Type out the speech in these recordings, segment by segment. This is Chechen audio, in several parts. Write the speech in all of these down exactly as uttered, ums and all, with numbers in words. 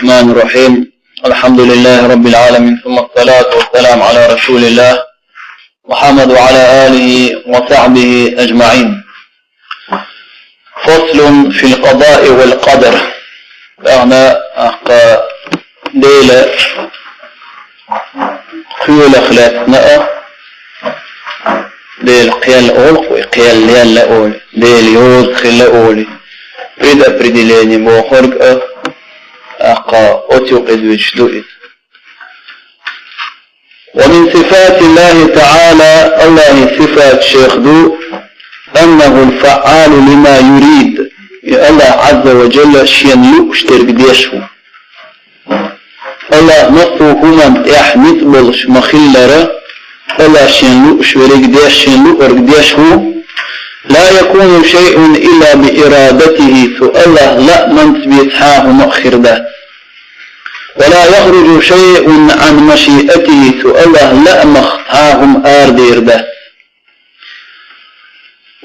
الرحمن الرحيم. الحمد لله رب العالمين، ثم الصلاة والسلام على رسول الله محمد وعلى آله وصحبه أجمعين. فصل في القضاء والقدر. Дагна аккха Дела кхоьлах лаьцна а, Дела кхел олу, вай кхел лелла олу, Дела йоза хилла олу, предопределение бохург а, аккха оцу юкъа дуьйцуш ду иза. ومن صفات الله تعالى, Аллахьан сифатех ду, أنه الفعال لما يريد, и Аллахь Ӏазза ва Джалла Шена лууш дерг деш ву. Аллахь массо а хӀуманна тӀехь ницкъ болуш ма-хиллара, Аллахь Шена лууш верг деш, Шена луург деш ву. لا يكون شيء إلا بإرادته, цу Аллахьан лаамца бен цхьа а хӀума а хир дац. ولا يخرج شيء عن مشيئته, цу Аллахьан лаамах цхьа а хӀума арадер дац.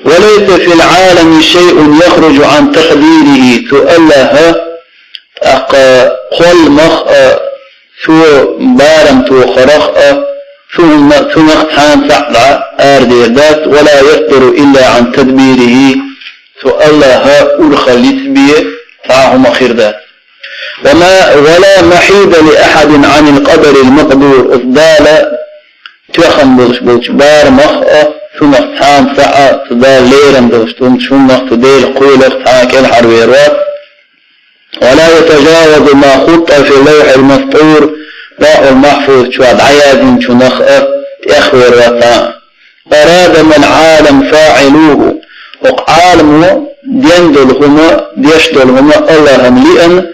وليس في العالم شيء يخرج عن تقديره, цу Аллахьан, тӀаккха кхолламах а, Цо барам тохарах а, цунна, цунах цхьана цхьаъ дӀа арадер дац, ولا يصدر إلا عن تدبيره, цу Аллахьан урхаллица бен цхьа а хӀума хир дац. وما, ولا محيد لأحد عن القدر المقدور, оцу Дала тоьхна болуш болчу барамах а, цунах цхьана цхьаъ а, цу Дала лерам долуш долчу хӀуманах, цу Делан кхелах цхьа а кӀелхьарвер вац. ولا يتجاوز ما خط في اللوح المسطور, Лавхьул-Махьфуз чохь дӀаяздинчунах а тӀехвер вац цхьа а. أراد ما العالم فاعلوه, хӀокху Ӏаламо ден долу хӀума, деш долу хӀума Аллахьан лиъна,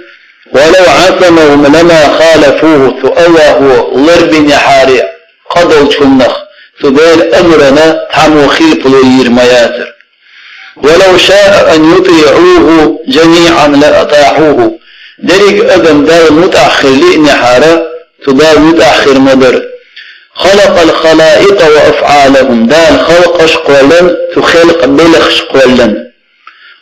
ولو عصمهم لما خالفوه, цу Аллахьо ларбинехьара къа долчу хӀуманах, цу Делан амрана цхьаммо хилпало йийр ма яцара. ولو شاء أن يطيعوه جميعا لأطاعوه, дерриг а адам Далла муьтӀахь хила лиънехьара, цу Далла муьтӀахь хир ма дара. خلق الخلائق وأفعالهم, Дала халкъаш кхоьллина, цу халкъан белхаш кхоьллина.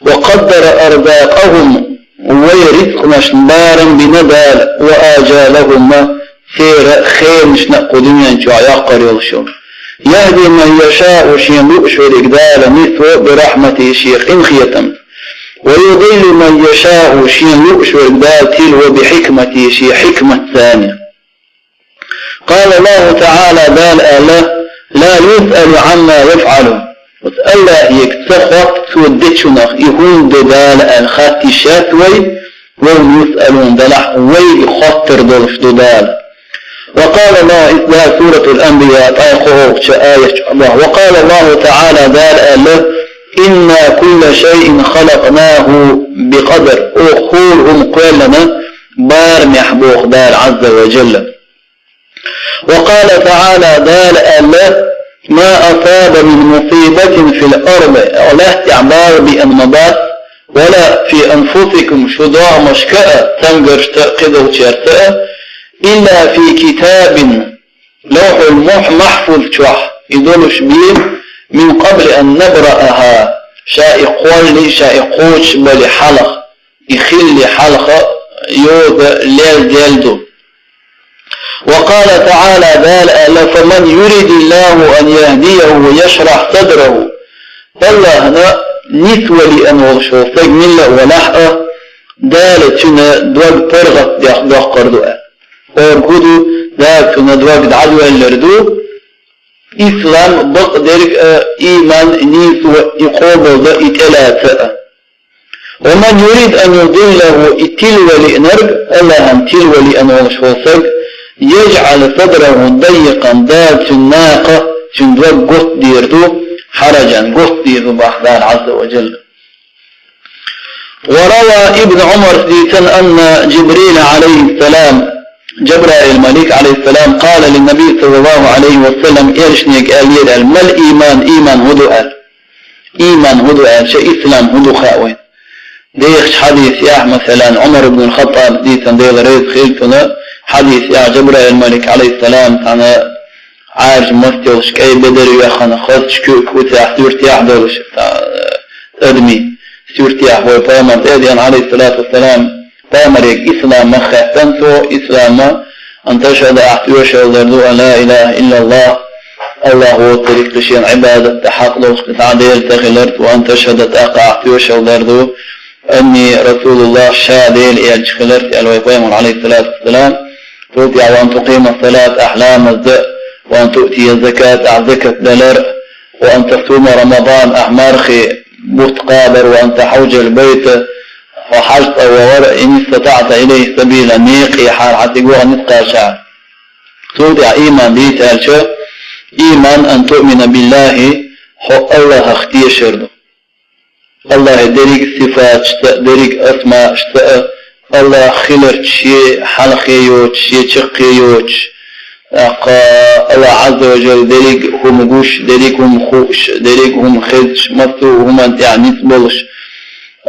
وقدر أرزاقهم, вайн рицкъанашна барам бина Дала, وآجالهم, церан хенашна а кху дуьнен чохь йоккхур йолуш йолу. يهدي من يشاء, Шена лууш верг Дала нисво, برحمته, Шен къинхетамца. ويضل من يشاء, Шена лууш верг Дала тилво, بحكمته, Шен хьикматца. قال الله تعالى, Дала аьлла: لا يسأل عما يفعل. Оцу Аллахье ца хотту цо дечунах, и хӀунда до Дала аьлла, хатта йиш яц вай, وهم يسألون, делахь вайга хоттур долуш ду Дала. وقال الله, иза Дала Суратул Анбияъ тӀе кхоалгӀачу аят чохь боху. وقال الله تعالى, Дала аьлла: إنا كل شيء خلقناه بقدر. Оха хӀора хӀума кхоьллина барамехь, боху Дала Ӏазза ва Джалла. وقال تعالى, Дала аьлла: ما أصاب من مصيبة في الأرض, лаьттахь бала биъна ма бац, ولا في أنفسكم, шу догӀмашка а, цамгаршца а, кхидолчаьрца а, إلا في كتاب, Лавхьул-Махь-, Махьфуз чохь и долуш бен, من قبل أن نبرأها, ша и кхоллале, ша и кхочушбале хьалха, и хилале хьалха йоза лелделла ду. وقال تعالى, Дала аьлла: فمن يرد الله أن يهديه يشرح صدره. Аллахьна нисван лиъна волуш волу стаг милла а валахь а, Дала цуьнан дог паргӀатдеш доккхур ду аьлла. Оцу хӀун ду, Дала цуьнан дог дӀадоьллур ду, ислам, бакъдерг а, ийман, нийсо, и къобалдан, и тӀелаца а. ومن يرد أن يضله, и тилван лиънарг, Аллахьна тилван лиъна волуш волу стаг, يجعل صدره ضيقا, Дала цуьнан накха, цуьнан дог готта дийр ду, حرجا, готта дийр ду боху Дала Ӏазза ва Джалла. وروى ابن عمر, дийцина, أن جبريل عليه السلام, Джабраил-малик, Ӏалайхиссалам, قال للنبي صلى الله عليه وسلم, элчанега аьллера аьлла: ما الإيمان, ийман хӀун ду аьлла. Ийман хӀун ду аьлча, ислам хӀун ду хаьа вайна. Дехачу хьадисехь, масалан, Ӏумар ибн аль-Хаттаб, дийцина, Дела реза хуьлда цунна, хьадисехь Джабраил-малик, Ӏалайхиссалам, цхьана Ӏаьржа маст йолуш, кӀайн бедар йоьхна, хазачу куьг, куьцехь, суьртехь долуш, цхьа, э, адамийн суьртехь вай пайхамар тӀе а деана, Ӏалайхиссалату вассалам, Пайхамарга ислам хаьттина цо, ислам: «أن تشهد», ахь тоьшалла дар ду, «أن لا إله إلا الله», АллахӀ воцург кхы шен Ӏибадат дан хьакъ долуш цхьа а Дела ца хиларца, «وأن تشهد», тӀаккха ахь тоьшалла дар ду, «أني رسول الله», ша Делан элча хиларца, аьлла вай Пайхамара, Ӏалайхиссалату вассалам. Цул тӀаьхьа: «وأن تقيم الصلاة», ахь ламаз дан, «وأن تؤتي الزكاة», ахь закат далар, «وأن تصوم رمضان», ахь мархий бутт кхабар, «وأن تحج البيت», хьо хьажцӀа вахар, «إن استطعت إليه سبيلا», некъий хьара хьан цига ваха ницкъ кхаьчахьара. Цул тӀаьхьа иман дийца аьлча, иман: «أن تؤمن بالله», хьо АллахӀах тешар ду. АллахӀан дерриг а сифаташца а, дерриг а асмаашца а, АллахӀ хиларца, шен хьалхе йоцуш, шен чаккхе йоцуш, тӀаккха АллахӀ Ӏазза ва Жалла дерриг а хӀума гуш, дерриг а хӀума хууш, дерриг а хӀума хезаш, массо а хӀуманна тӀехь ницкъ болуш,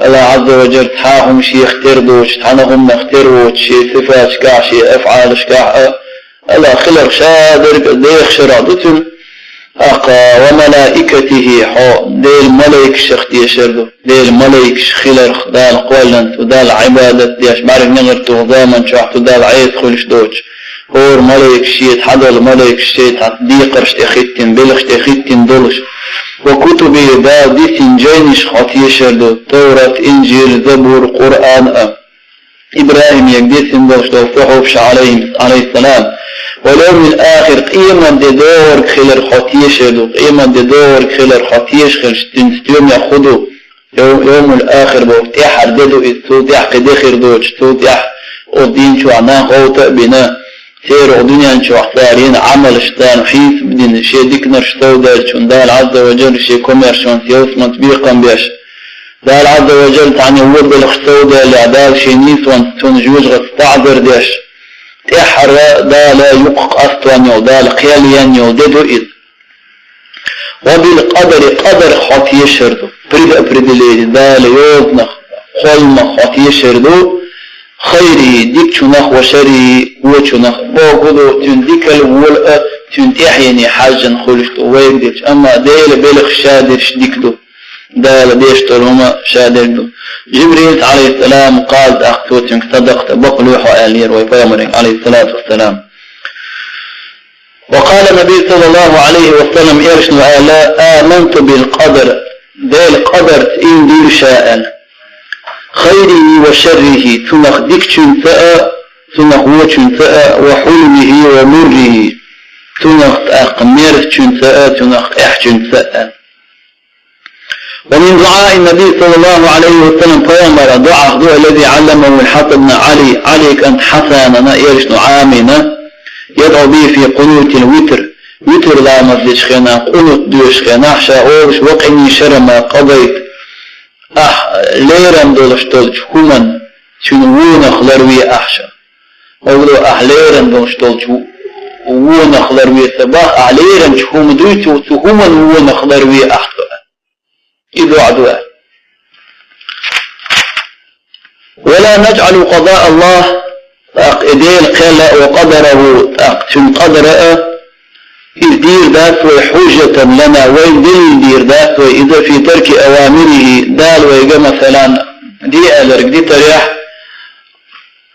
АллахӀ Ӏазза ва Жалла цхьа а хӀума шех тера доцуш, цхьана а хӀуманах тера воцуш, шен сифаташкахь, шен афӀалашкахь а, АллахӀ хиларх шадерг а деха шарахь ду цуьнан. ТӀаккха: «وملائكته», хьо Делан малайкашах тешар ду. Делан малайкаш хиларх, Дала кхоьллинчу, Далла Ӏибадат деш, бӀаьрган негӀар туху заман чохь цу Далла Ӏеса хуьлуш доцуш, хӀора малайкаш, шеца хьадолу малайкаш, шайца декхарш тӀе хӀиттина, белхаш тӀе хӀиттина долуш. «وكتبه», Дала дисина жайнашах хьо тешар ду, Товрат, Инжил, Забур, Къуръан а. ИбрахӀиме дисина долуш долу сухьуфаш, Ӏалайхи-, Ӏалайхиссалам. «واليوم الآخر», къемат де догӀург хиларх хьо тешар ду, къемат де догӀург хиларх хьо теша хилча, цуьнан стоьмех хӀун ду? Йов-, йовмул-ахир боху тӀаьххьара де ду иза, цул тӀаьхьа кхин де хир доцуш, цул тӀаьхьа оцу дийна чохь нах гӀовта а бина, церан дуьнен чохь цара йина Ӏамалш царна хьийса а дина, шен диканаш совдаьллачунна Дала Ӏазза ва Жалла шен комаьршонца ялсаманца бекхам беш, Дала Ӏазза ва Жалла цхьаьна вон белхаш совдаьллехь, Дала шен нийсонца цунна жоьжахатца таӀзар деш, тӀаьххьара Дала юкъа къастон йолу, Дала кхел ен йолу де ду иза. «وبالقدر», къадарх хьо тешар ду, предопределение, Дала йозанах, кхолламах хьо тешар ду, «خيره», дикачунах, «وشره», вочунах, боху ду, цуьнан дикал а, вола а, цуьнан тӀаьхьене хьаьжжина хуьлуш ду вайга дерш, амма Делан белхаш шадерш дика ду. Дала деш долу хӀума шадерг ду. Жибрил, Ӏалайхиссалам, кхалла тӀаккха цо цуьнга садакъа дан бакъ луьй хьо аьллера вай Пайхамаре, Ӏалайхиссалату вассалам. «وقال النبي صلى الله عليه وسلم», элчано аьлла: «آمنت بالقدر», Делан къадарца ийман дира ша аьлла. «خيره وشره», цунах дикачуьнца а, цунах вочуьнца а, «وحلوه ومره», цунах тӀаккха мерзачуьнца а, цунах къаьхьачуьнца а. «ومن دعاء النبي صلى الله عليه وسلم», Пайхамаран доӀах ду, «الذي علمه الحسن بن علي», Ӏали кӀант Хьасанна элчано Ӏамийна, «يدعو به في قنوت الوتر», витр ламаз дечу хенахь, къунут доьшучу хенахь ша олуш: «وقني شر ما قضيت», ахь лерам долуш долчу хӀуманна, цуьнан вонах ларве ахь ша. Хьовло, ахь лерам долуш долчу вонах ларве сан боху, ахь лерамчу хӀума дуй цу, цу хӀуманна вонах ларве ахь со. И доӀа ду аьлла. «ولا نجعل قضاء الله», тӀаккха и Делан кхел а, «وقدره», тӀаккха цуьнан къадар а, иза дийр дац вай, «حجة لنا», вайна делил дийр дац вай иза, «في ترك أوامره», Дала вайга, масалан, де аьлларг дитарехь,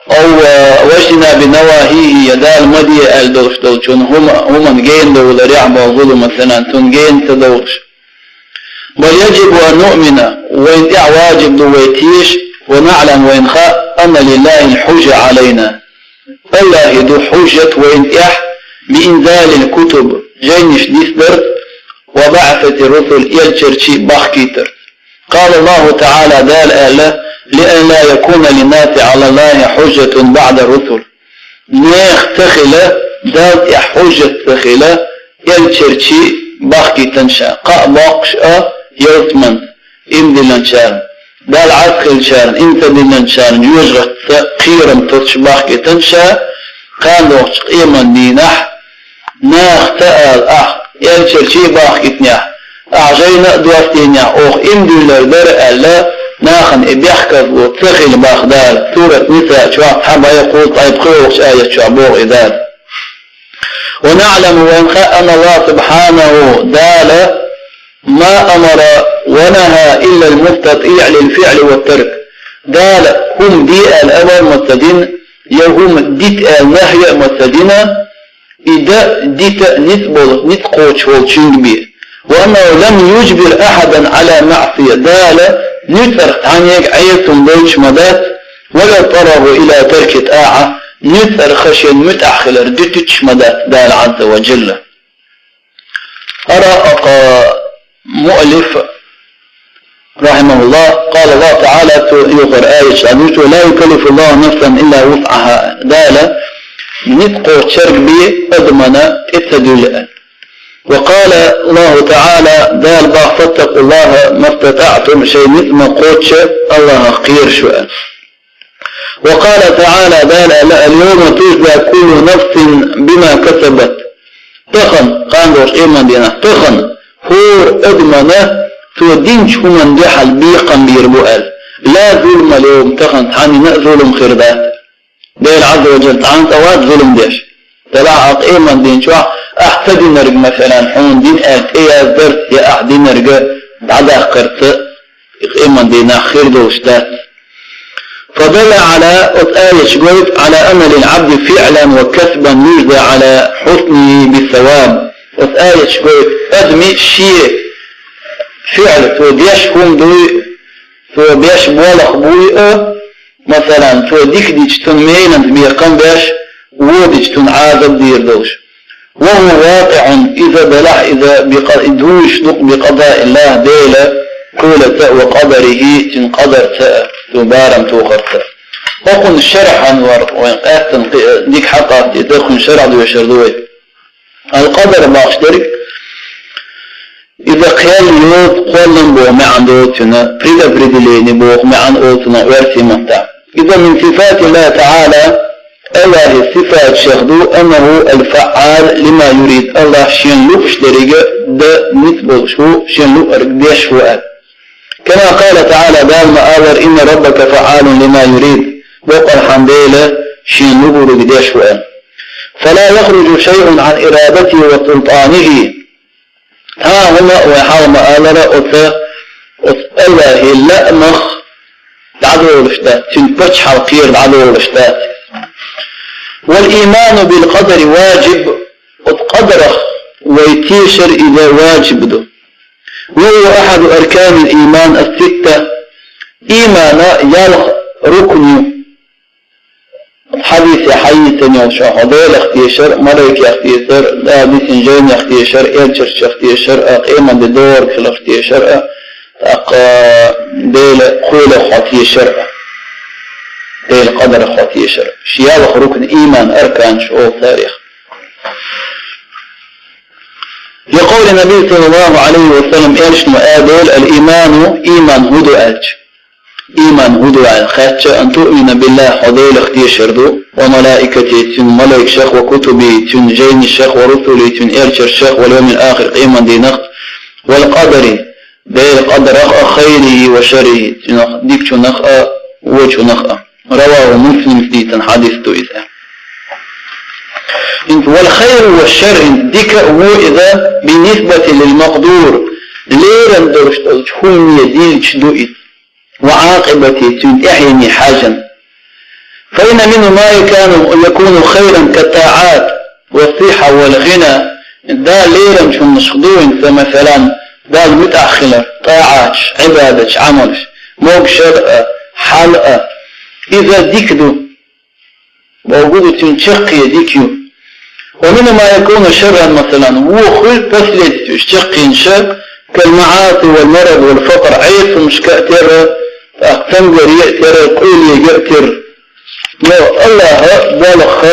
«أو واجتناب نواهيه», я Дала ма де аьлла долуш долчун хӀума-, хӀуманна гена довларехь боху, масалан, цунна гена ца довлуш. «بل يجب أن نؤمن», вайна тӀехь важиб ду вай теша, «ونعلم», вайна хаьа, «أن لله الحجة علينا», АллахӀан ду хьужжат вайна тӀехь, «بإنزال الكتب», жайнаш дисдар, «وبعثة الرسل», элчарчий бахкийтар. «قال الله تعالى», Дала аьлла: «لئلا يكون للناس على الله حجة بعد الرسل». Нехан ца хила, Далла тӀехь хьужжат ца хила, элчарчий бахкийтина ша, кхаъ боккхуш а, ялсаманца ийман диллинчарна, Далла Ӏаса хиллачарна, ийман ца диллинчарна, жоьжахатца кхерам тосуш бахкийтина ша, кхана догӀучу къеман дийнахь, наха ца ала ахь, элчарчий бахкийтинехь, ахь жайна а достийнехь, оха ийман диллар дара аьлла, нахана и бехказло ца хила боху Дала. Сурат Ниса чохь цхьа бӀе кхузткъе пхоьалгӀачу аят чохь боху и Дала. «ونعلم», вайна хаьа, «أن الله سبحانه», Дала, «ما أمر ونهى إلا المستطيع للفعل والترك». Дала хӀума де аьлла амр а ма ца дина, я хӀума дита аьлла нахьи а ма ца дина, и дан дита ницкъ болу, ницкъ кхочуш волчуьнга бен. وأنه لم يجبر أحدا على معصية. Дала нуьцкъарх цхьаннега Ӏеса хӀума дойтуш ма дац, ولا اضطره إلى ترك طاعة, нуьцкъарх шен муьтӀахь хилар дуьтуьтуш ма дац Дала Ӏазза ва Джалла. ХӀара а кху муаллиф, рахьимахуллахӀ, قال الله تعالى, цо юхара аяташ дӀадуьйцу: «ولا يكلف الله نفسا إلا وسعها». Дала ницкъ кхочушверг бен адамана тӀе ца дуьллу. وقال الله تعالى, Дала боху: «فاتقوا الله ما استطعتم», шайн ницкъ ма кхоччу АллахӀах кхераш ву. وقال تعالى, Дала аьлла: «اليوم تجزى كل نفس بما كسبت». Тахана, кхана долчу къеман дийнахь, тахана хӀора адамана цо динчу хӀуманна дуьхьал бекхам бийр бу аьлла. «لا ظلم اليوم», тахана цхьаннена а зулам хир дац. Дела Ӏазза ва Джалла цхьанна а ца вац зулам деш. Делахь а къеман дийнахь ахь ца динарг, масалан, хьуна дина аьлла тӀеяздарца, я ахь динарг дӀадаккхарца, и къеман дийнахь хир долуш дац. فدل على, оцу аяташ гойту, على أن للعبد فعلا وكسبا يجزى على حسنه بالثواب. Оцу аяташ гойту, адамийн шен фиӀл, цо деш хӀума дуй, цо беш болх буй а, масалан, цо дика дича, цунна меланца бекхам беш, вон дича, цунна Ӏазап дийр долуш. وهو واقع, иза делахь, иза бикъа-, и дуйш ду-кх, بقضاء الله, Делан кхолаца а, وقدره, цуьнан къадарца а, цо барам тохарца а. ХӀокхунна шархьан вара вайн къаьстина кхин а дика хьакъастийта, хӀокхунна шархь доьшур ду вай. Аль-къадар бохуш дерг, иза кхел йоцу кхоллам боху маьӀна доцу цуьнан, предопределение боху маьӀна олу цунах оьрсийн маттахь. Иза من صفات الله تعالى, АллахӀан сифатех ду, أنه الفعال لما يريد, АллахӀ шена лууш дерриге дан ницкъ болуш ву, шена луург деш ву аьлла. كما قال تعالى, Дала ма-аллара: «إن ربك فعال لما يريد», боккъал хьан Дела шена луург деш ву аьлла. فلا يخرج شيء عن إرادته وسلطانه. Цхьа а хӀума а вай хьалха ма-аллара оцу, оцу АллахӀан лаамах дӀадолуш дац, цуьнан пачхьалкхера дӀадолуш дац. والإيمان بالقدر واجب, оцу къадарах вай тешар иза ваджиб ду. وهو أحد أركان الإيمان الستة, ийманан ялх рукн ю. Хьадисехь хьайийцина йолуш, хьо Делах тешар, малайкех тешар, Дала дисина жайнех тешар, элчанех тешар а, къеман де догӀург хиларх тешар а, тӀаккха Делан кхолах хьо тешар а, Делан къадарах хьо тешар а. Ши ялх рукн, ийман арканаш олу царех. لقول النبي صلى الله عليه وسلم, элчано аьлла: «الإيمان, ийман хӀун ду?» аьлча. Ийман хӀун ду аьлла хаьттича, أن تؤمن بالله, хьо Делах тешар ду, وملائكته, цуьнан малайкашах, وكتبه, цуьнан жайнашах, ورسله, цуьнан элчанашах, واليوم الآخر, къеман дийнах, والقدر, Делан къадарах а, خيره وشره, цуьнах дикачунах а, вочунах а. رواه مسلم, Муслима дийцина хьадис ду иза. ХӀинца والخير والشر, хӀинца дика а, вон а иза بالنسبة للمقدور, лерина долуш долчу хӀумане диллича ду иза. وعاقبته, цуьнан тӀаьхьене хьаьжжина. فإن منه ما يكون، يكون خيرا كالطاعات والصحة والغنى. Дала леринчу хӀуманашка ду хӀинца, масалан, Далла муьтӀахь хилар, тӀаӀаташ, Ӏибадаташ, Ӏамалаш, могушалла а, хьал а. Иза дика ду. Бохург ду, цуьнан чаккхе дика ю. ومنه ما يكون شرا, масалан, вон хуьлу последствеш, чаккхенаш, كالمعاصي والمرض والفقر, Ӏеса хӀумнашка а терра, тӀаккха цамгаре а терра, къоьллига а терра. Но АллахӀа болх,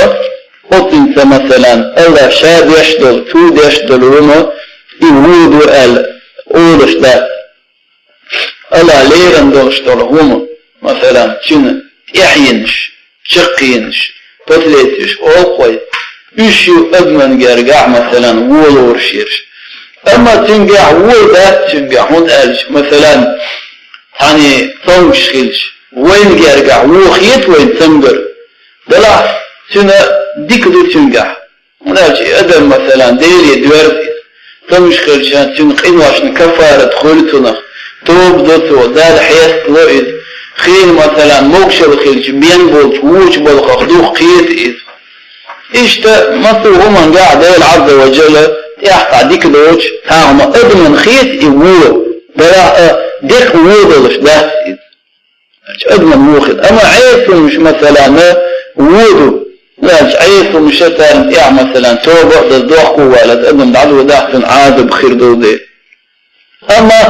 оццуьнца, масалан, АллахӀа Ша деш долу, цо деш долу хӀума, и вон ду аьлла, олуш дац. АллахӀа лерина долуш долу хӀума, масалан, цуьнан тӀаьхьенаш, чаккхенаш, последствеш олу-кх вай, уьш ю адамна гергахь, масалан, вон лоруш ерш. Амма цуьнгахь вон дац цуьнгахь, хӀунда аьлча, масалан, цхьана цомгуш хилча, вайна гергахь вон хета вайна цамгар. Делахь цуьнан дика ду цуьнгахь. ХӀунда аьлча и адам, масалан, Деле доьрзу иза. Цомгуш хилча, цуьнан къиношна каффарат хуьлу цунах. Тоба до цо, Далла хьестало иза. Хин, масалан, могушалла хилча, бен болча, воча балхах дукха кхета иза. Иштта массо а хӀуманга Дала Ӏазза ва Джалла тӀехь цхьа дика доцуш, цхьа хӀума адамна хета и вон, дара а декхар вон долуш дац иза. Адамна вон хета. Амма Ӏеса хӀумнаш, масалан, вон ду. Ӏеса хӀумнаш царна тӀехь, масалан, тоба а дан, дохко а валийта, адам дӀадодахь, цунна Ӏазап хир долу дела. Амма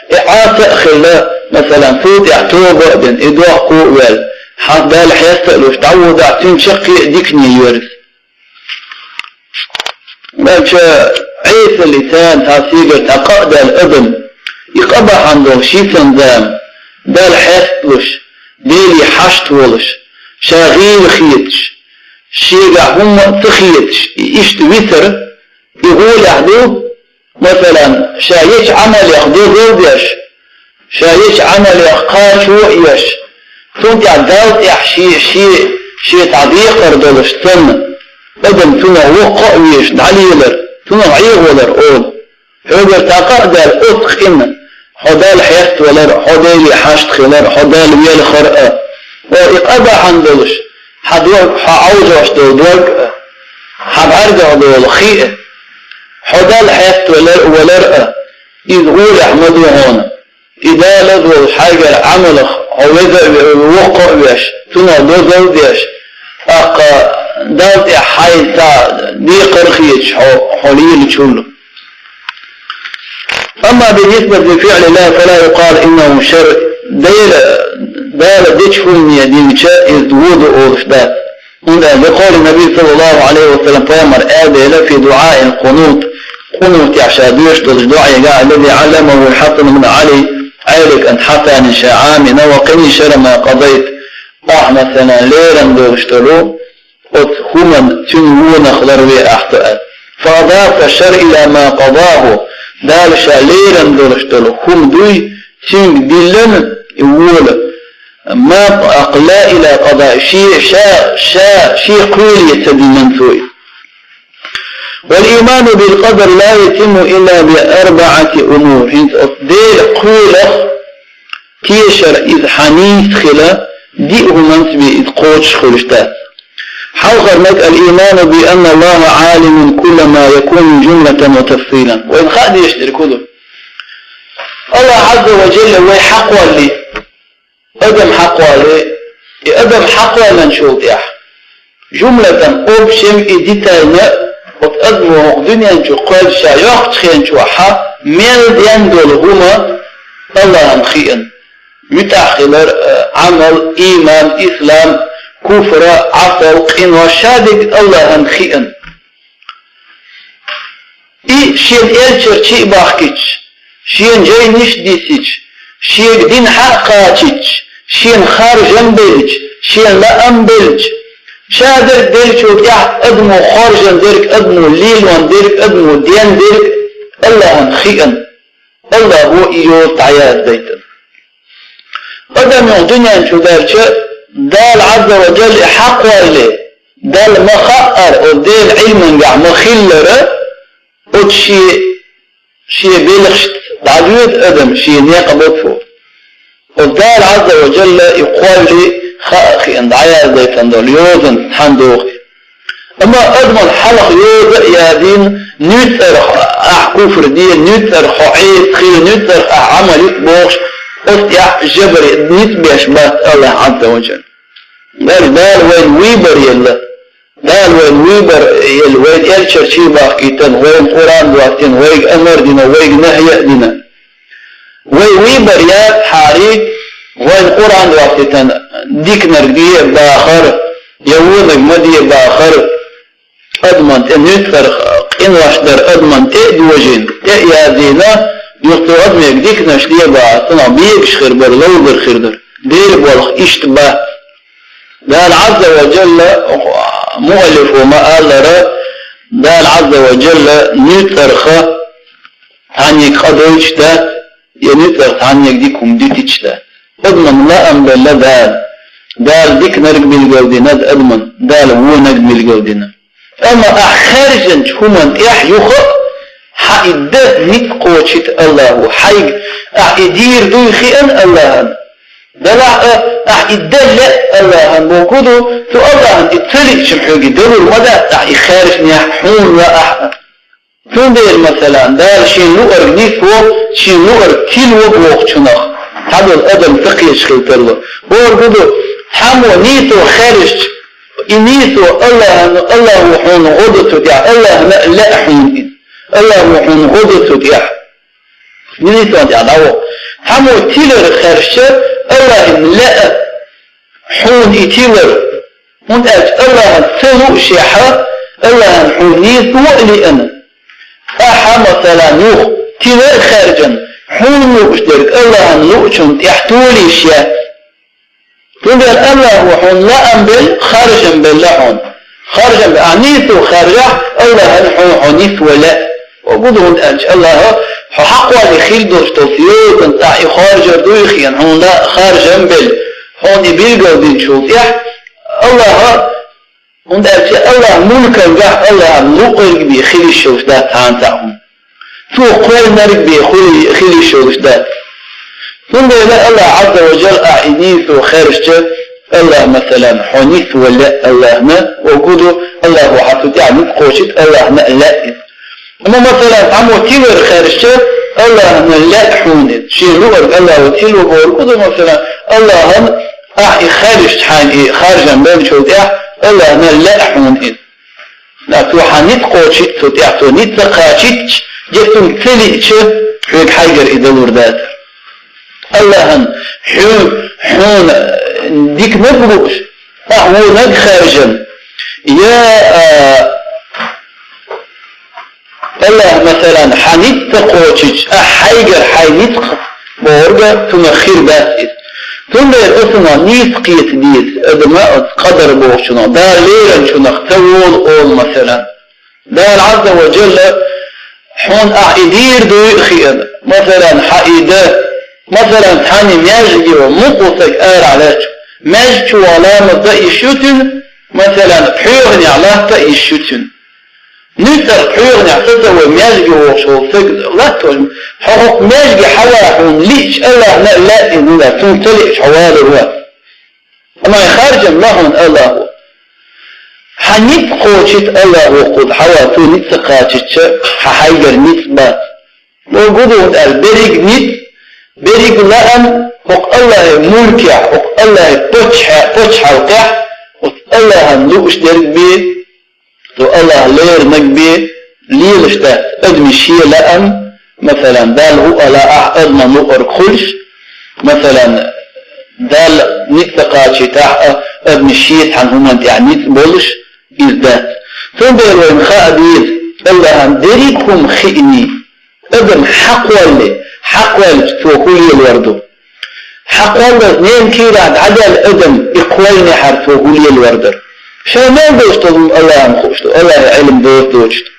и Ӏаса а хилла, масалан, цу тӀехь тоба а дина, и дохко а ваьлла, хьан Далла хьеста а луш, дӀаводахь, цуьнан чаккхе а дикане йоьрзу. Ваьлча, Ӏеса лисан цхьа сигара цхьа къа а даьлла адам, и къа бахьана долуш, шийцан зама, Далла хьеста луш, Деле хьашт волуш, ша гӀийла хеташ, шегахь хӀумма а ца хеташ, и иштта витар, и гӀолехь ду, масалан, ша ечу Ӏамалех дозалла деш, ша ечу Ӏамалех кхачо а еш, цунна тӀехь Далла тӀехь шен, шен, шен цхьа декхар долуш санна, адам цунах воккха а везаш, дӀалелар, цунах ӀегӀолар олу. Хьоьгара цхьа къа а даьлла, оцу къинна хьо Далла хьеставалар а, хьо Деле хьашт хилар а, хьо Далла велхар а, хьо и къа бахьана долуш, хьан дог, хьо Ӏовжош долу дог а, хьан бӀаьргех долу хи а, хьо Далла хьеставалар а, валар а, иза гӀолехь ма ду хьуна. И Дала лаза волуш хьайгара Ӏамалах хьо веза а ве-, воккха а веш, цунах дозалла а деш, тӀаккха Далла тӀехь хьайн цхьа декхар а хеташ хьо, хьо лелачул. أما بالنسبة لفعل الله فلا يقال إنه شر. Дела, Дала дечу хӀумане динча, иза вон ду олуш дац. ХӀунда аьлча, لقول النبي صلى الله عليه وسلم, пайхамара аьлла дела, في دعاء القنوت, къунутехь ша доьшуш долчу дуӀайга, الذي علمه الحسن بن علي, Ӏелин кӀант Хьасана ша Ӏамийна, وقني شر ما قضيت, ахьа, масалан, лерам долуш долу оцу хӀуманна цуьнан вонах ларве ахьа со аьлла. فأضاف الشر إلى ما قضاه, Дала ша лерам долуш долу хӀума дуй, цуьнга диллина и вола, ما, لا إلى قضاء, шен, ша, ша, шен кхоьле ца диллина цо иза. والإيمان بالقدر لا يتم إلا بأربعة أمور. ХӀинца оцу Делан кхоьлах тешар иза хьан нийса хила, диъ хӀуманца бен иза кхочуш хуьлуш дац. Хьалхарниг, الإيمان بأن الله عالم كل ما يكون جملة وتفصيلا. Вайна хаа дезаш дерг хӀун ду? АллахӀ Ӏазза ва Джалла вай хьакхоллий, адам хьакхоллий, и адам хьакхоьллинчул тӀехь, жумлатан, общем и детально, оцу адамо хӀокху дуьнен чу кхоьллича йоккхучу хенчохь мел денна долу хӀума АллахӀна хиъна. МуьтӀахь хилар, э, Ӏамал, ийман, ислам, куфра, Ӏасал, къинош, шадерг АллахӀна хиъна. И шена элчанаш чу а бахкийтича, шена жайнаш а диссича, шега дин хьа а кхачийтича, шена харжам белча, шена лаам белча, шадерг деллачул тӀаьхьа адамо хоржун дерг, адамо лелон дерг, адамо ден дерг АллахӀна хиъна. АллахӀо и йоза дӀаяздайтина. Адам юха дуьнен чу даьлча, Дала Ӏазза ва Джалла и хьакхолле, Далла ма хаъара, оцу Делан Ӏилмангахь ма хиллара, оцу шен, шен белхашца дӀадоьду адам, шен некъа бо цо. Оцу Дала Ӏазза ва Джалла и кхолле, хаа а хиъна, дӀаяздайтина долу йозанца цхьаьна доху и. Амма адамна хьалха йоза а яздина, нуьцкъарах ахь куфр де, нуьцкъарах хьо Ӏеса хила, нуьцкъарах ахь Ӏамал йита бохуш, оцу тӀехь жабаре ницкъ беш бац АллахӀ Ӏазза ва Джалла. Дала, Дала вайна выбор елла. Дала вайна выбор елла, вайна элчанаш чу а бахкийтина, вайна Къуръан доссийна, вайга амар а дина, вайга нахьи а дина. Вай выбор яцахьара, вайна Къуръан доссийтина, диканиг де а бахар, я вониг ма де а бахар, адамна тӀе нуьцкъарах къинош дар адамна тӀе а дожийна, тӀе а яздина, юха цу адамега диканаш де а бахар, цунах бегаш хир бара, ловзар хир дара, Делан болх иштта бац. Дала Ӏазза ва Джалла, муаллифо ма-аллара, Дала Ӏазза ва Джалла нуьцкъарах цхьаннега къа дойтуш дац, я нуьцкъарах цхьаннега дика хӀума дитича дац. Адамна лаам белла Дала. Дала диканиг билгалдина адамна, Дала вониг билгалдина. Амма ахь хаьржинчу хӀуманна тӀехь юха а хьан и дан ницкъ кхочийта АллахӀо, хьайга ахь и дийр дуй хиъна АллахӀна. Далахь а, ахь и дан лаьа Аллахьан бохург ду, цу Аллахьан и ца лиъча хьоьга далур ма дац, ахь и хаьржинехь хьуна лаахь а. Цундела, масалан, Дала шен луъург нисво, шен луъург тилво бохучунах цхьадолу адам ца кхеташ хила тарло. Бохург ду, цхьаммо нийсо хаьржича, и нийсо Аллахьан, Аллахьо хьуна гӀо до цу тӀехь, Аллахьна а лаьа хьуна иза. Аллахьо хьуна гӀо до цу тӀехь. Нийсонна тӀехь дӀагӀо. Цхьаммо тилар хаьржича, Аллахьна лаьа хьуна и тилар. ХӀунда аьлча Аллахьна ца луушехь, Аллахьна хьуна нийсо а лиъна, ахьа, масалан, юха тилар а хаьржина, хьуна лууш дерг Аллахьна луучунна тӀехь толийш яц. Цундела Аллахьо хьуна лаам белла, харжам белла хьуна. Харжам бе-, ахь нийсо хаьржахь, Аллахьна хьуна хьо нисво лаьа. Бохург ду, хӀунда аьлча Аллахьа хьо хьакхоллале хила долуш долчу йозанна тӀехь и хоржар дуй хиъна, хьуна харжам белла, хьуна и билгал динчул тӀехь Аллахьа, хӀунда аьлча Аллахьан мулкангахь Аллахьан луъург бен хила йиш йолуш дац цхьана цхьа хӀума. Цо кхоьллинарг бен хуьлий-, хила йиш йолуш дац. Цундела Аллахь Ӏазза ва Жалла ахь и нийсо хаьржича, Аллахь, масалан, хьо нисво лаьа Аллахьна, бохург ду, Аллахьо хьан цу тӀехь ницкъ кхочийта, Аллахьна а лаьа иза. Амма, масалан, цхьаммо тилар хаьржича, Аллахьна лаьа хьуна иза. Шен луъург Аллахьо тилво бохург ду, масалан, Аллахьна ахь и хаьржича хьайна и харжам беллачул тӀехь, Аллахьна лаьа хьуна иза. Цо хьан ницкъ кхочийта цу тӀехь, цо ницкъ ца кхачийтча, я цунна ца лиъча, хьоьга хьайгара и далур дацара. Аллахьан хьоьга, хьуна диканиг лууш, ахь вониг хаьржина, я, а, Аллахь, масалан, хьан ницкъ ца кхочийча, ахь хьайгара хьайн ницкъ бохург цунах хир дац иза. Цундела оцунах нийса кхета деза, адама оцу къадар бохучунах, Дала леринчунах ца волу олу, масалан. Дала Ӏазза ва Жалла хьуна ахь и дийр дуй а хиъна, масалан, хьан и дан, масалан, цхьанна маьждиге ван мукъа стаг арахь лаьтташ, маьждиг чу ван ламаз дан йиш ю цуьнан, масалан, пхьоьгӀанехь латта а йиш ю цуьнан. Нуьцкъах пхьоьгӀанехь сацавой маьждиге вогӀуш волу стаг латта вай, хьо хӀокху маьждиге хьан ван хьуна лиъча, Аллахьна а лаьа иза, цунна ца лиъча хьо валур вац. Амма и харжам ло хьуна Аллахьо. Хьан ницкъ кхочийта Аллахьо кхуза хьан ван, цо ницкъ ца кхачийча, хьан хьайгара ницкъ бац. Бохург ду, хӀунда аьлча берриг ницкъ, берриг лаам хӀокху Аллахьан мулкехь, хӀокху Аллахьан паччахье-, пачхьалкхехь, оцу Аллахьан лууш дерг бен, цу Аллахьа леринарг бен лелаш дац. Адамийн шен лаам, масалан, Далла хӀуъа лаахь, адаман луъург хуьлуш, масалан, Далла ницкъ ца кхачийтахь а, адамийн шен цхьана хӀуманна тӀехь ницкъ болуш, иза дац. Цундела вайна хаа деза, Аллахьан дерриг хӀума хиъний, адам хьакхоллале, хьакхоьллича цо хӀун лелор ду? Хьакхоллалц ненан кийрахь дӀадаьлла адам и кхоьллинехьара цо хӀун лелор дара? Ша мел долуш долу хӀума Аллахьана хууш ду, Аллахье Ӏилма доцу доцуш ду.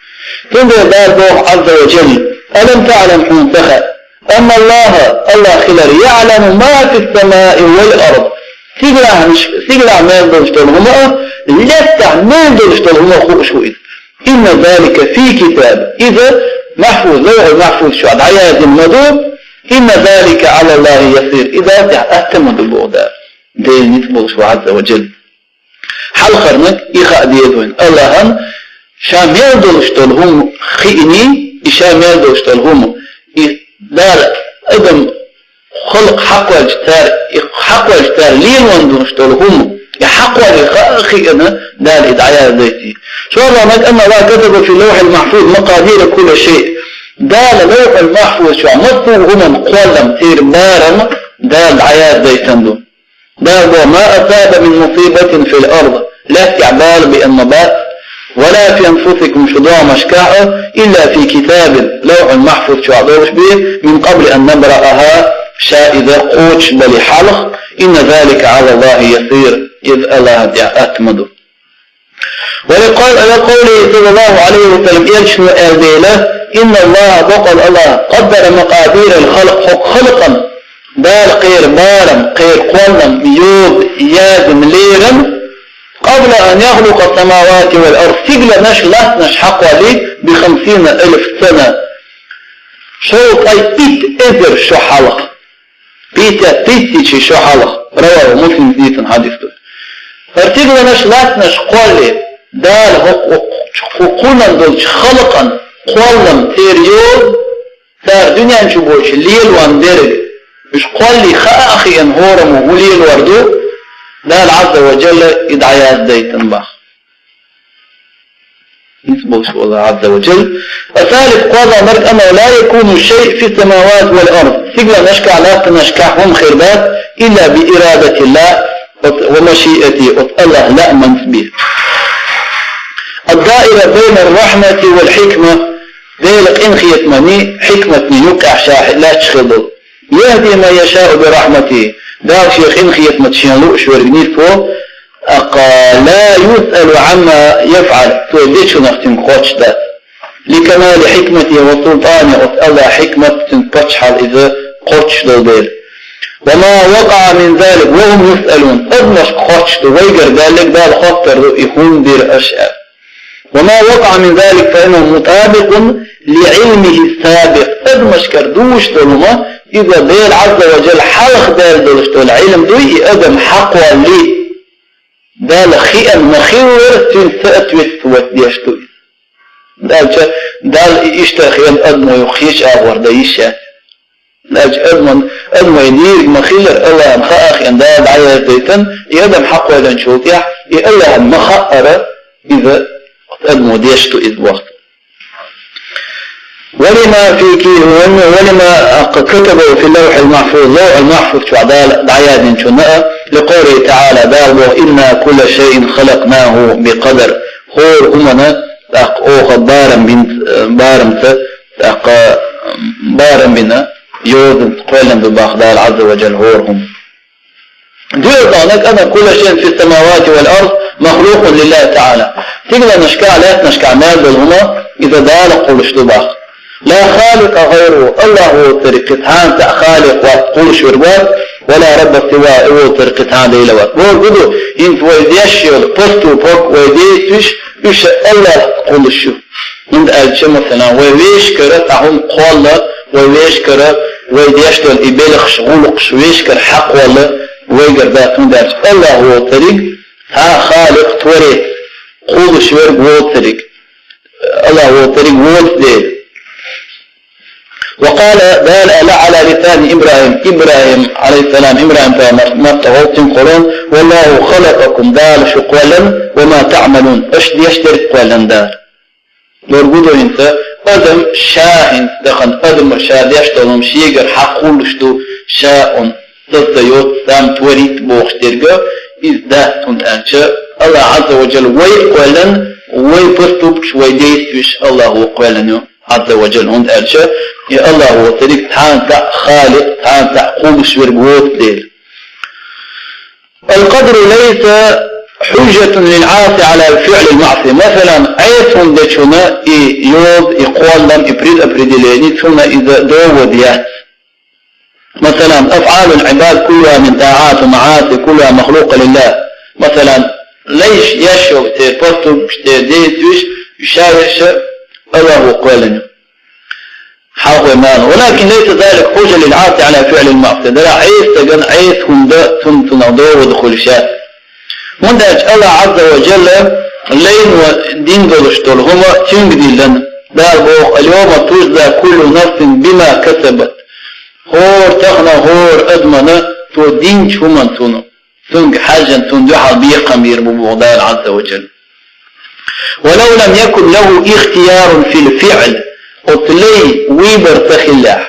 Цундела Дала боху Ӏазза ва Жалла: «Алам таӀлам», хьуна ца хаьа? «Анна Аллаха», Аллахь хилар, «яӀламу ма фис-самаи вал ард». Стигалахь, стигалахь мел долуш долу хӀума а, лаьттахь мел долуш долу хӀума а хууш ву иза. «Инна залика фи китаб». Иза Махьфуз, Лавхьул Махьфуз чохь дӀаяздина ма ду. «Инна залика Ӏала Аллахи ясир». И Далла тӀехь атта ма ду боху Дала. Дела ницкъ болуш ву Ӏазза ва Жалла. Хьалхарниг и хаа деза вайна. Аллахьан ша мел долуш долу хӀума хиъний, и ша мел долуш долу хӀума, и Дала адам халкъ хьакхоьллича цара, и хьакхоьллича цара лелон долуш долу хӀума, и хьакхоллале хаа а хиъна, Дала и дӀаяздайтий. ШолгӀаниг: «Анна Аллаха катаба фи Лавхьил Махьфуз макъадира кулли шай». Дала Лавхьул Махьфуз чохь массо а хӀуманна кхоллам, церан барам Дала дӀаяздайтан ду. Дала боху: «Ма асаба мин мусибатин фил ард». Лаьттахь бала беана ма бац. «Ва ла фи анфусикум», шу догӀмашкахь а, «илла фи китабин», Лавхьул Махьфуз чохь долуш бен, «мин къабли ан набрааха», ша иза кхочушбале хьалха, «инна залика Ӏала Аллахи ясир», иза Аллахьан тӀехь атта ма ду. Ва ли къав-, ва ли къавлихи саллаллаху Ӏалайхи ва саллам, элчано аьлла дела: «Инна Аллаха», бакъал Аллах, «къаддара макъадирал халкъ», хӀокху халкъан Дала кхеран барам, кхеран кхоллам, йоба, яздина лерам, «къабла ан яхлукъа ас-самавати вал ард», стигланаш, латтанаш хьакхоллий, «би хамсина алф сана», шовзткъе итт эзар шо хьалха. Пятьдесят тысяч шо хьалха. Раваху Муслим, дийцина хьадис ду. ХӀара стигланаш, латтанаш кхоллале, Дала хӀокху, хӀокху кхунан долчу халкъан кхоллам церан йолу, цара дуьнен чу боцуш лелорна дерг, уьш кхоллий хаа а хиъна хӀораммо хӀун лелор ду, Дала Ӏазза ва Джалла и дӀаяздайтина боху. ХӀинца болуш волу Ӏазза ва Джалла. الثالث, кхоалгӀа марг, أنه لا يكون شيء في السماوات والأرض. Стигланашкахь, латтанашкахь хӀума хир дац, إلا بإرادة الله, оцу, ومشيئته, оцу АллахӀан лаамца бен. الدائرة بين الرحمة والحكمة, Делан къинхетаманний, хьикматний юккъехь ша лаьтташ хила долу. يهدي من يشاء برحمته. Дала Шен къинхетамца Шен лууш верг нисво, тӀаккха لا يسأل عما يفعل. Цо дечунах цуьнга кхоччуш дац. لكمال حكمته وسلطانه. Оцу АллахӀан хьикмат, цуьнан паччахьалла иза кхоччуш долу дела. وما وقع من ذلك وهم يسألون. Адамашка кхоччуш ду, вайгара даьлларг Дала хоттур ду, и хӀунда дира аша аьлла. وما وقع من ذلك فإنه مطابق لعلمه السابق. Адамашкара дуьйцуш долу хӀума, иза Дела Ӏазза ва Джалла хьалха даьлла долуш долу Ӏилма дуй, и адам хьакхоллий, Далла хиъна ма-хиллара, цуьнан соответствовать деш ду иза. Дальше Далла и иштта хиъна адамо юха кхечу агӀор дан йиш яц. Значит, адаман, адаман дийриг ма-хиллара, АллахӀан хаа а хиъна, Дала дӀаяздайтина, и адам хьакхоьллинчул тӀаьхьа, и АллахӀан ма-хаъара, иза адамо деш ду иза вахта. ولما في كي-، ولما كتبه في اللوح المحفوظ, ЛавхӀул-Махьфуз чохь Дала дӀаяздинчунна а, لقوله تعالى, Дала боху: إنا كل شيء خلقناه بقدر. ХӀора хӀуманна, тӀаккха оха барам бин-, барамца, тӀаккха барам бина, йозанца кхоьллина ду боху Дала Ӏазза ва Джалла хӀора хӀума. ДоьалгӀаниг: أن كل شيء في السماوات والأرض مخلوق لله تعالى. Стигланашкахь, лаьттанашкахь мел долу хӀума, иза Дала кхуллуш ду боху. لا خالق غيره, АллахӀ воцург кхин цхьана цхьа Халикъ вац, кхуллуш верг вац, ولا رب سواه, и воцург кхин цхьана Дела вац. Бохург хӀун ду, хӀинца вай деш йолу поступок, вай действуеш, уьш АллахӀ кхуллуш ю. ХӀунда аьлча, масала, вай вешкара цхьа хӀума кхолла, вай вешкара вай деш долу и белхаш, гӀуллакхаш вешкара хьакхолла вайгара дац, хӀунда аьлча АллахӀ воцург цхьа Халикъ, Творец, кхуллуш верг воцург, АллахӀ воцург воцу Дела. وقال, Дала аьлла, على لسان إبراهيم, ИбрахӀим, Ӏалайхиссалам, ИбрахӀим пайхамар, маттахь волчу цуьнан Къуръан: والله خلقكم, Дала шу кхоьллина, وما تعملون, аша деш дерг кхоьллина Дала. Бохург хӀун ду хӀинца, адам ша хӀинца дахана, адам ша деш долу хӀума шегара хьакхуллуш ду, ша он создаёт, сам творит бохуш дерг, иза дац, хӀунда аьлча АллахӀ Ӏазза ва Джалла вай а кхоьллина, вай поступкаш, вай действуеш АллахӀ ву кхоьллина ю, Ӏазза ва Джалла, хӀунда аьлча и АллахӀ воцург цхьана цхьа Халикъ, цхьана цхьа кхуллуш верг воцу Дела. القدر ليس حجة للعاصي على فعل المعصية. Масала, Ӏеса хӀума дечунна и йоза, и кхоллам, и предопределение, цунна иза довод яц. Масала, أفعال العباد كلها من طاعات ومعاصي كلها مخلوقة لله. Масала, лайш еш йолу церан поступкаш, церан действуеш, ша ерш АллахӀ ву кхоьллина ю. Хьалхой мала. ولكن ليس ذلك حجة للعاصي على فعل المعصية. Дера Ӏеса стагана Ӏеса хӀума дан цунна, цунах довод хуьлуш яц. ХӀунда аьлча АллахӀ Ӏазза ва Джалла лайно дина долуш долу хӀума цуьнга диллина. Дала боху: اليوم تجزى كل نفس بما كسبت. ХӀора тахана, хӀора адамана цо динчу хӀуманца цунна, цуьнга хьаьжжина, цунна дуьхьал бекхам бийр бу боху Дала Ӏазза ва Джалла. ولو لم يكن له اختيار في الفعل, оцу лайн выбор ца хиллехь,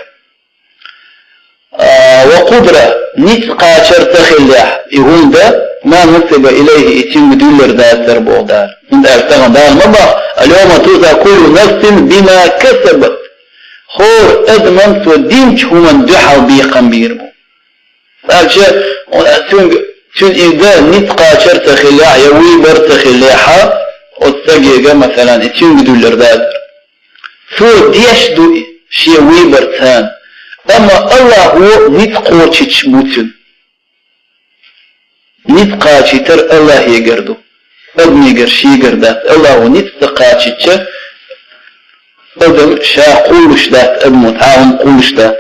а, وقدرة, ницкъ кхачар ца хиллехь, и хӀума дан, ما نسب إليه, и цуьнга дуьллур дацара боху Дала. ХӀунда аьлча тахана Дала ма боху: اليوم تجزى كل نفس بما كسبت. ХӀора адаман цо динчу хӀуманна дуьхьал бекхам бийр бу. Аьлча, цуьнга, цуьнан и дан ницкъ кхачар ца хиллехь, я выбор ца хиллехь, оцу стагега, масала, и цуьнга дуьллур дацара. Цо деш ду шен выбор царна. Амма АллахӀ ву ницкъ кхочуьйтуш бу цуьнан. Ницкъ кхачийтар АллахӀегара ду. Адамегара шегара дац. АллахӀ ву ницкъ ца кхачийтча, адам ша кхуллуш дац, адамо цхьа а хӀума кхуллуш дац.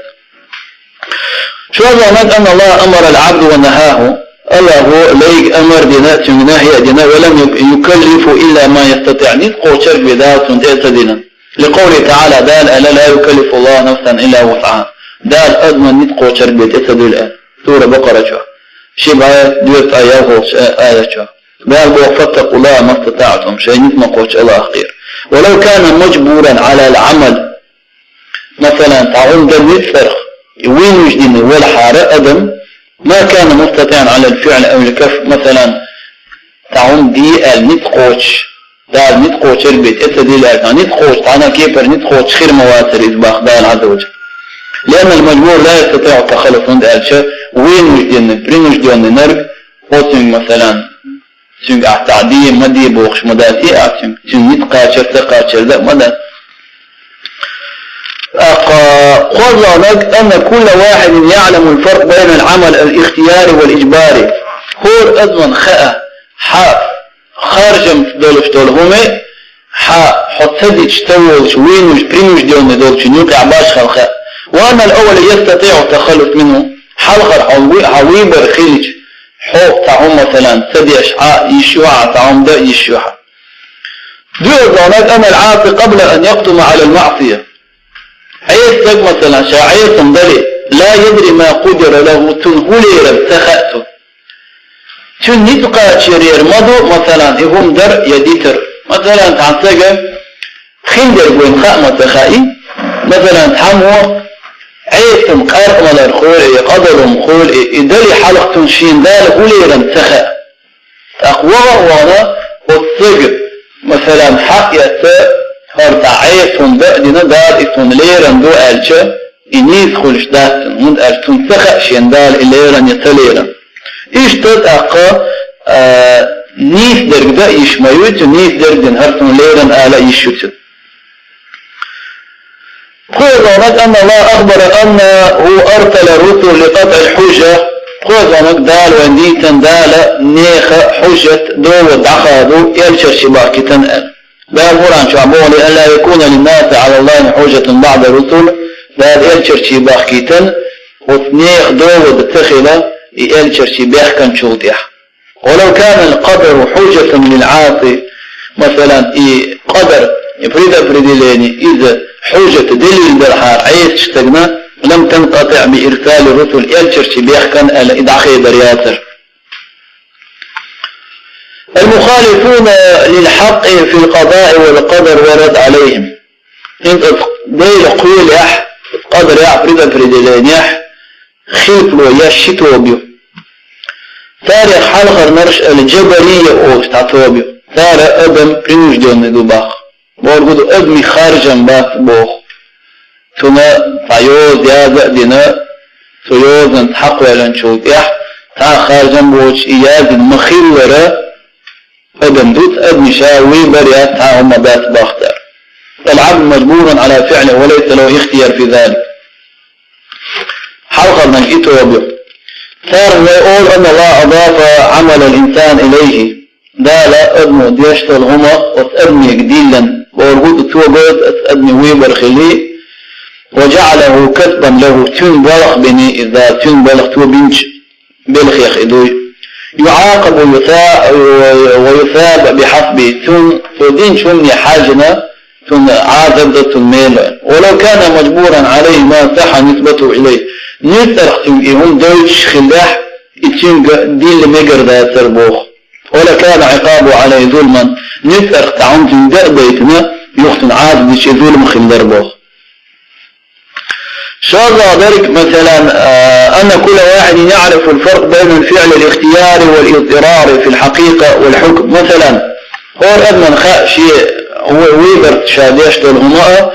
ШозлагӀнаг: أن الله أمر العبد ونهاه. АллахӀа лайга амар дина, цунга нахӀи а дина, ولم يكلف إلا ما يستطيع. Ницкъ кхочарг бе Дала цунна тӀа а ца дина. لقوله تعالى, Дала аьлла: لا يكلف الله نفسا إلا وسعها. Дала адаман ницкъ кхочарг бе тӀа ца дилла аьлла. Сура Бакъара чу. Ши бӀе дезткъеи ялхолгӀача аят чу. Дала боху: فاتقوا الله ما استطعتم, шайн ницкъ ма кхоччу АллахӀах кхера. ولو كان مجبورا على العمل. Масалан, цхьа хӀума дан ницкъ цӀарах, вынужденный велахьара адам, ما كان مستطيعا على الفعل أو الكف, масалан, цхьа хӀума де аьлла ницкъ кхочуш, Дала ницкъ кхочарг бе тӀа ца дилла аьлла, ницкъ кхочуш цхьана кепара ницкъ кхочуш хир ма вацара иза боху Дала عز وجل. لأن المجبور لا يستطيع التخلص, хӀунда аьлча вынужденный, принужденный нерг, оцуьнга, масалан, цуьнга ахь цхьа де, ма де бохуш ма дац и ахь цуьнга. Цуьнан ницкъ кхачар, ца кхачар дан а ма дац. ТӀаккха кхозлагӀнаг: أن كل واحد يعلم الفرق بين العمل الاختياري والإجباري. ХӀора адамна хаьа, хьан харжамца долуш долу хӀума, хьан хьо ца дича ца волуш, вынуж-, принужденный долчун юкъехь башхалла хаьа. وأن الأول يستطيع التخلص منه. Хьалхара хьо вы-, хьан выбор хилча, хьо цхьа хӀума, масалан, ца деш Ӏа йиш ю хьан, цхьа хӀума дан йиш ю хьан. ДоьалгӀнаг: أن العاصي قبل أن يقدم على المعصية. Ӏеса стаг, масалан, ша Ӏеса хӀума дале, لا يدري ما قدر له, цунна хӀун лерина ца хаьа цунна. Цуьнан ницкъ кхачарера ма ду, масалан, и хӀума дар я дитар. Масалан, цхьана стага хин дерг вайна хаа ма ца хаьа и. Масалан, цхьаммо Ӏеса хӀума, къаркъа малар хуьлу и, къа далар хуьлу и, и дале хьалха цунна шена Дала хӀун лерина ца хаьа. ТӀаккха ваха а вахана, оцу стага, масалан, хьаэцна, хӀара цхьа Ӏеса хӀума дан а дина, Дала и цунна лерина ду аьлча, и нийса хуьлуш дац цунна, хӀунда аьлча цунна ца хаьа шена Дала и лерина я ца лерина. Иштта тӀаккха, а, нийса дерг дан а йиш ма ю цуьнан, нийса дерг дина хӀара цунна лерина ала а йиш ю цуьнан. ПхоьалгӀнаг: أن الله أخبر أنه أرسل الرسل لقطع الحجة. ПхоьалгӀнаг: Дала вайна дийцина, Дала нехан хьужат, довод дӀахаду, элчанаш бахкийтина аьлла. Дала Къуръан чохь боху: لئلا يكون للناس على الله حجة بعد الرسل. Дала элчанаш бахкийтина, оцу нехан довод ца хила и элчанаш бехканчул тӀаьхьа. ولو كان القدر حجة للعاصي, масалан, и къадар, и предопределение, иза хьужат, делил делахьара Ӏеса стагана, لم تنقطع بإرسال الرسل, элчанаш бехкана аьлла, и дӀахедар яцара. المخالفون للحق في القضاء والقدر والرد عليهم. ХӀинца Делан кхелехь, къадарехь, предопределениехь хилпало еш ши тоба ю. Царех хьалхарнарш аьлла джабария олуш цхьа тоба ю. Цара адам принужденный ду боху. Бохург ду, адамийн харжам бац боху. Цунна цхьа йоза яза а дина, цу йозанца хьакхоьллинчул тӀаьхьа, цхьа а харжам боцуш и яздина ма-хиллара, адам ду, адамийн ша выбор яц, цхьа а хӀума дац боху цара. العبد مجبور على فعله وليس له اختيار في ذلك. Хьалхарниг и тоба ю. Цара вай олу: أن الله أضاف عمل الإنسان إليه. Дала адамо деш долу хӀума оцу адамега диллина, бохург ду, цо гойту оцу адамийн выбор хилий, وجعله كسبا له, цуьнан балхах бина иза, цуьнан балхах, цо бинчу белхех и дуй. يعاقب ويثا-, ويثاب بحسبه, цунна цо динчу хӀумане хьаьжжина, цунна Ӏазап дан цунна мела. ولو كان مجبورا عليه ما صح نسبته إليه. Нуьцкъарх цуьнга и хӀума дойтуш хиллехь, и цуьнга дилла мегар дацара боху. ولكان عقابه عليه ظلما. Нуьцкъарх цхьа хӀума цуьнга дан а дайтина, юха цунна Ӏазап дича и зулам хилла дара боху. ШозлагӀа дерг, масалан, а, أن كل واحد يعرف الفرق بين الفعل الاختياري والاضطراري في الحقيقة والحكم. Масалан, хӀора адамна хаьа шен ву-, выборца ша деш долу хӀума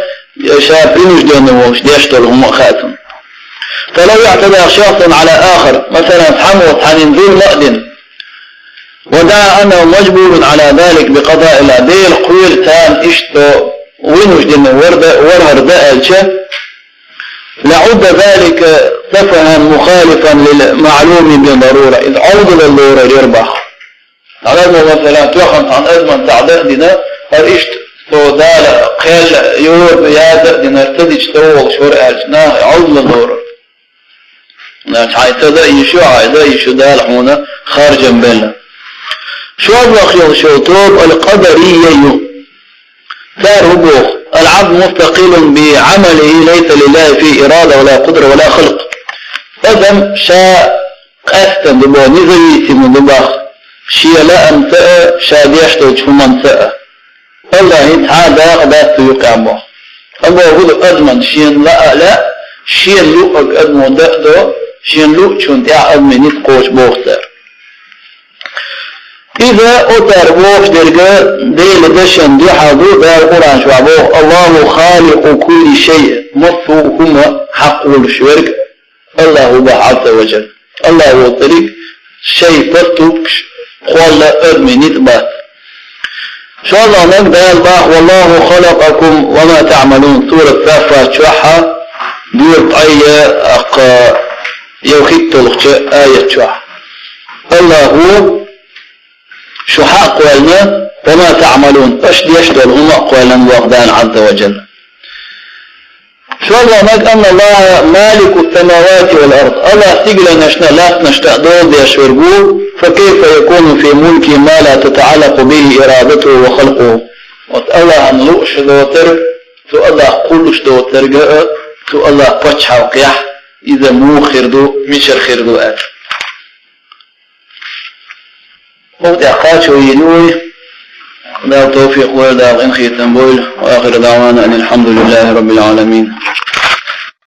а, ша принужденный волуш деш долу хӀума а хаьа цунна. فلو اعتدى شخص على آخر, масалан, цхьаммо цхьаннена зулам а дина, وادعى أنه مجبور على ذلك بقضاء الله, Дела кхоьлу царна иштта вынужденный вар дан, вархӀар дан аьлча, لعد ذلك سفها مخالفا للمعلوم بالضرورة. Иза Ӏовдалалла лорур яра боху. Хьалха, масалан, тоьхна цхьана адамна цхьа дан а дина, хӀара иштта со Дала кхел йора, яздан а дина, хӀара ца дича ца волуш вара аьлча, наха Ӏовдалалла лорур. Значит, хьай ца дан йиш ю, хьай дан йиш ю, Дала хьуна харжам белла. ШоллагӀа йолча тоба аль-къадарийя ю. Цар хӀу боху: «Аль-Ӏабду мустакъилун би Ӏамалихи, лайса лиллахи фи ирада ва ла къудра ва ла халкъ». Адам ша къаьстина ду боху, независимо ду боху, шен лаамца а, ша деш долчу хӀуманца а. Аллахьан цхьа а дакъа дац цу юкъа боху. Амма хӀу ду адаман шена лаа а лаьа, шена луъург адамо дан а до, шена луъучунна тӀехь адамийн ницкъ кхочу боху цара. Иза оцара бохуш дерг Делан дашна дуьхьал ду, Дала Къуръан чохь боху: «Аллаху халикъу кулли шайъ», массо а хӀума хьакхолуш верг Аллах ву боху, Ӏазза ва Джалла. Аллах воцург шайн поступкаш кхолла адамийн ницкъ бац. ШоллагӀнаг Дала боху: «Валлаху халакъакум ва ма таъмалун», сурат Саффат чохь, доьрзу ткъе, аккха, ялхитталгӀачу аят чохь. Аллах ву шу хьа а кхоьллина, ва ма таъмалун, аша деш долу хӀума а кхоьллина боху Дала, Ӏазза ва Джалла. ШоллагӀнаг: «Анна Аллаха малику самавати вал ард». Аллах стигланашна, латтанашна а дола деш верг ву, «фа кайфа якуну фи мулки ма ла татаъаллакъу бихи ирадатуху ва халкъуху». Оцу Аллахана лууш доцург, цу Аллах кхуллуш доцург а, цу Аллах пачхьалкхехь иза муха хир ду, мичара хир ду аьлла. Оцу тӀехь кхачо йийр ю вай. Дала тавфикъ лойла, Дала къинхетам бойла. Ва ахиру даъвана анил хьамдулиллахи раббил Ӏаламин.